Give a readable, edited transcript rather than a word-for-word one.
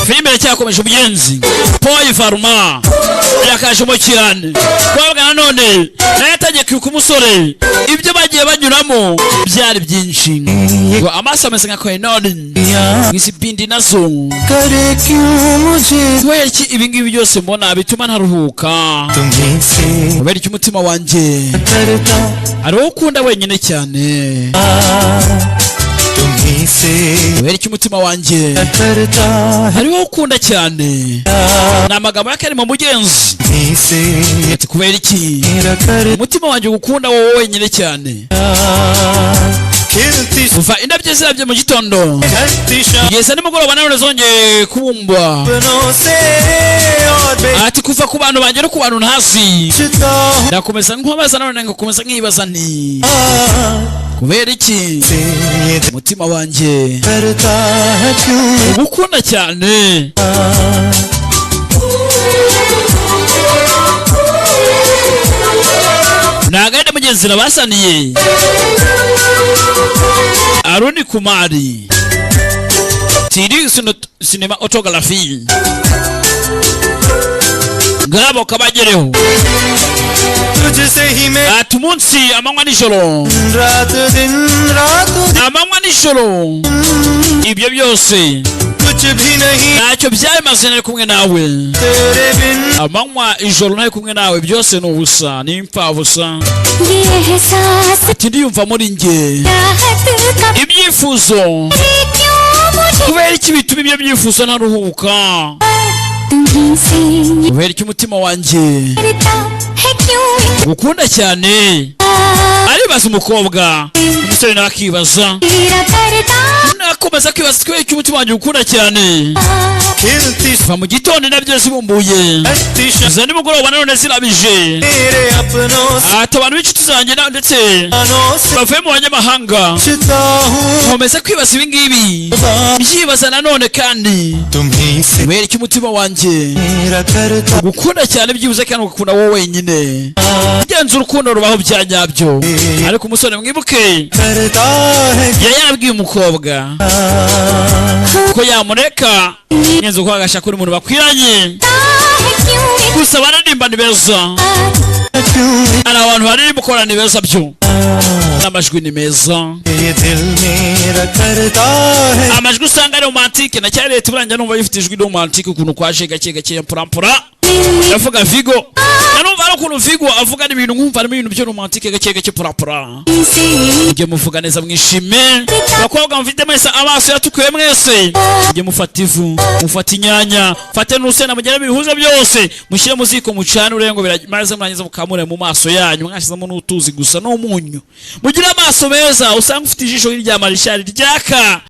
Filime iracyakomeje. Umugenzi Paul Varma yakajemo cyane kubabwa. Nanone nawe yatangiye kwibuka umusore, ibyo bagiye banyuramo byari byinshi, ngo amaso ameze nka koinoni, izi bindi nazo. करे क्यों मुझे Kubera iki ibi ngibi byose mbona bituma ntaruhuka? तुम्ही से Kubera iki umutima wanjye करता hari uwo ukunda wenyine cyane? तुम्ही से Kubera iki umutima wanjye करता है hari uwo ukunda cyane? Ni amagambo y'akarimo, mugenzi. तुम्ही से Ati kubera iki मेरा करता umutima wanjye ugukunda wowe wenyine cyane? खिलती Kuva indabyo zirabye mu gitondo ढलती kugeza nimugoroba, nanone zongeye kubumbwa. सपनों से और Ati kuva ku bantu banjye no ku bantu ntazi, बेचता हूँ ndakomeza nkubaza, nanone ngakomeza nkibaza nti kubera iki से ये umutima wanjye करता है क्यों? ugukunda cyane? Ntabwo ari mugenzi nabasaniye Aruni Kumari tiri sinema autography ngabo kabagereho. तुझसे ही मैं Ati umunsi, amanywa nijoro, रात दिन रात amanywa nijoro, ibyo byose कुछ भी नहीं ntacyo byamaze nari kumwe nawe. तेरे बिन Amanywa, ijoro, ntari kumwe nawe, byose ni ubusa, ni impfabusa. ये एहसास Ati ndiyumva muri njye चाहत का ibyifuzo. क्यों मुझे Kubera iki bituma ibyo byifuzo ntaruhuka? तुम्ही से ये Kubera iki umutima wanjye करता है क्यों? gukunda cyane? Aribaza umukobwa, umusore nawe akibaza. मेरा करता Nakomeza kwibaza kubera iki umutima wanjye ukunda cyane. खिलती Kuva mu gitondo indabyo zibumbuye ढलती za nimugoroba, nanone zirabije. मेरे अपनों से Ati abantu b'inshuti zanjye ndetse जानों से bavuye mu banyamahanga, पूछता हूँ nkomeza kwibaza ibi ngibi, byibaza nanone kandi तुम्ही से kubera iki umutima wanjye मेरा करता gukunda cyane byibuze kandi ugakunda wowe wenyine. Genza urukundo rubaho bya nyabyo, ariko umusore mwibuke करता है yari yarabwiye umukobwa ko yamureka ngenzi uko agashaka undi muntu bakwiranye. है क्यों? Gusa bararirimba ni beza. क्यों Hari abantu baririmba ukora ni beza byo, n'amajwi ni meza. ये दिल मेरा करता है Amajwi usanga ari romantique na cyane leta iburangira numva bifite ijwi romantique, ukuntu kwaje gake gake, mpurampura. Ndavuga Vigo, nanumva ari ukuntu Vigo avuga n'ibintu nkumva harimo ibintu byo romantique, gake gake, purapura. से Mujye muvuga neza mwishime. Abakobwa mufite mwese amaso yatukuye mwese, mujye mufata ivu, mufate inyanya, mufate n'urusenda, mugere bihuze byose, mushyire mu ziko, mucane urengo, maze murangiza mukamure mu maso yanyu mwashyizemo n'utuzi gusa n'umunyu, mugire amaso meza. Usanga ufite ijisho nk'irya marishari ryaka.